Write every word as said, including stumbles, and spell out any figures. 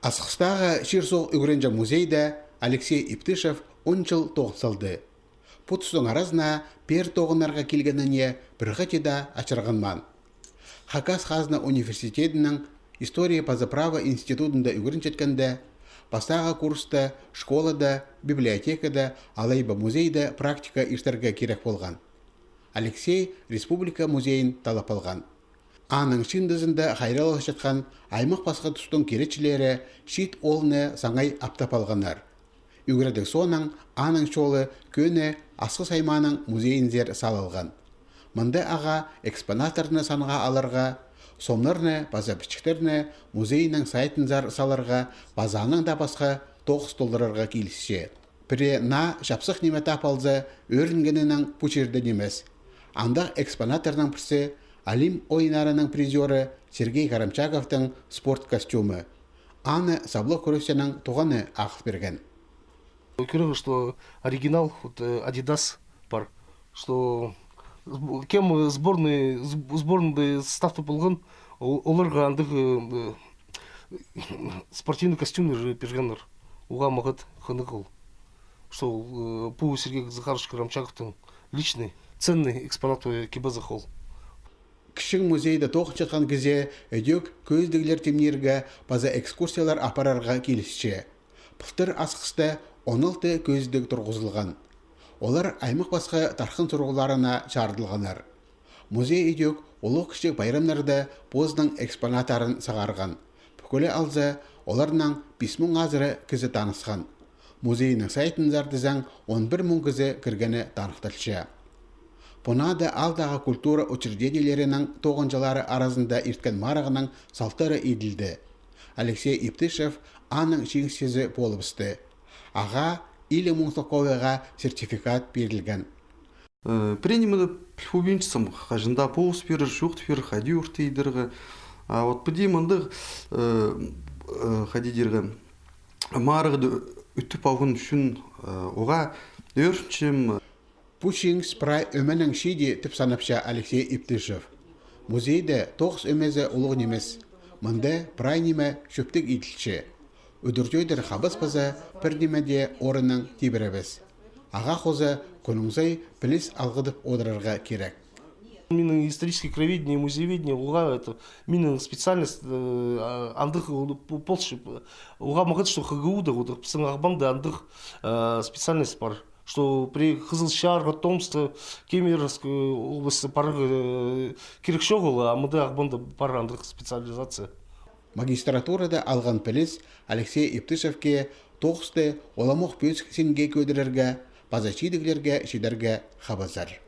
Асхыстағы чир-суғ ӱгренҷең музейде Алексей Иптышев он чыл тоғын салды. Пу тустың аразына пеер тоғынарға килгеніне пір хати даа ачырғанмаан. Хакас хазна университедінің история паза право институдында ӱгренчеткенде, пастағы курста школада, библиотекада алай ба музейде практика иртерге кирек полған. Алексей республика музейін таллап алған. Аның чыындызында хайралласчатхан аймах-пасха тустың киречілері чиит оолны саңай аптап алғаннар. Ӱгредіг соонаң аның чолы кӧні Асхыс аймааның музейінзер салылған. Мында ағаа экспонаттарны санға аларға, сомнарны паза пічіктерні музейнің сайтынзар саларға паза анаң даа пасха тоғыс толдырарға килісче. Пірее наа чапсых ниме тап алза, ӧрінгенінең пу чирде нимес. Андағ экспонаттарның пірсі Олимп ойыннарының призёры Сергей Карамчаковтың спорт костюмы. Аны саблығ кӱресчінің туғаны ағыл пирген. Кӧрерге, что оригинал, вот, э, Adidas пар, что сб-, кем, э, сборный, сб-, сборныйда составта полған, ол-, оларға андағ, э, э, спортивный костюмнар пиргеннер. Уғаа мағат хынығ ол. Что ол, э, пу Сергей Захарович Карамчаковтың личный, ценный экспонат, э, кибезі ол. Кічіг музейде тоғынчатхан кізее ідӧк кӧзідіглер тимнирге паза экскурсиялар апарарға килісче. Пылтыр Асхыста он алты кӧзідіг турғызылған. Олар аймах-пасха тархын сурығларына чарыдылғаннар. Музей ідӧк улуғ-кічіг пайрамнарда позының экспонаттарын сығарған. Пӱкӱле алза, оларнаң пис муң азыра кізі танысхан. Музейнің сайтынзар тізең, он пір муң кізі кіргені таныхталча. Пу наада аалдағы культура учреждениелерінің тоғынҷылары аразында ирткен марығның салтары иділді. Алексей Иптышев аның чиңісчізі полыбысты. Ағаа илиг муң солковайға сертификат пирілген. Э, пірее ниме дее пілбинчезің, хаҷан даа полыс пирер, чоохтап пирер, хайди орта идерге. А вот піди мындағ, э, э, хайди идерге, марығны ӧтіп алған ӱчӱн, э, уғаа ӧрінчем. Пу чиңіс прай ӧменің чииді тіп санапча Алексей Иптышев. Музейде тоғыс ӧмезі улуғ нимес. Мында прай ниме чӧптіг иділче. Удур-тӧдір хабас паза пір ниме дее орыннаң тибіребес. Ағаа хоза кӱннің сай піліс алғыдып одырарға кирек. Минің исторический краеведение, музееведение, уғаа это, минің специальность, э, а, андағ, ол, пу-, полча, уғаа мағат, что ХГУ-да, вот, пістің Ағбанда андағ, э, специальность пар, что при Хызылчарға, Томскта, Кемеровская области парарға, э, кирек чоғыл, а мында Ағбанда пар андағ специализация. Магистратурада алған піліс Алексей Иптышевке тоғысты уламох пӧзік синге кӧдірерге паза чидіглерге читерге хабазар.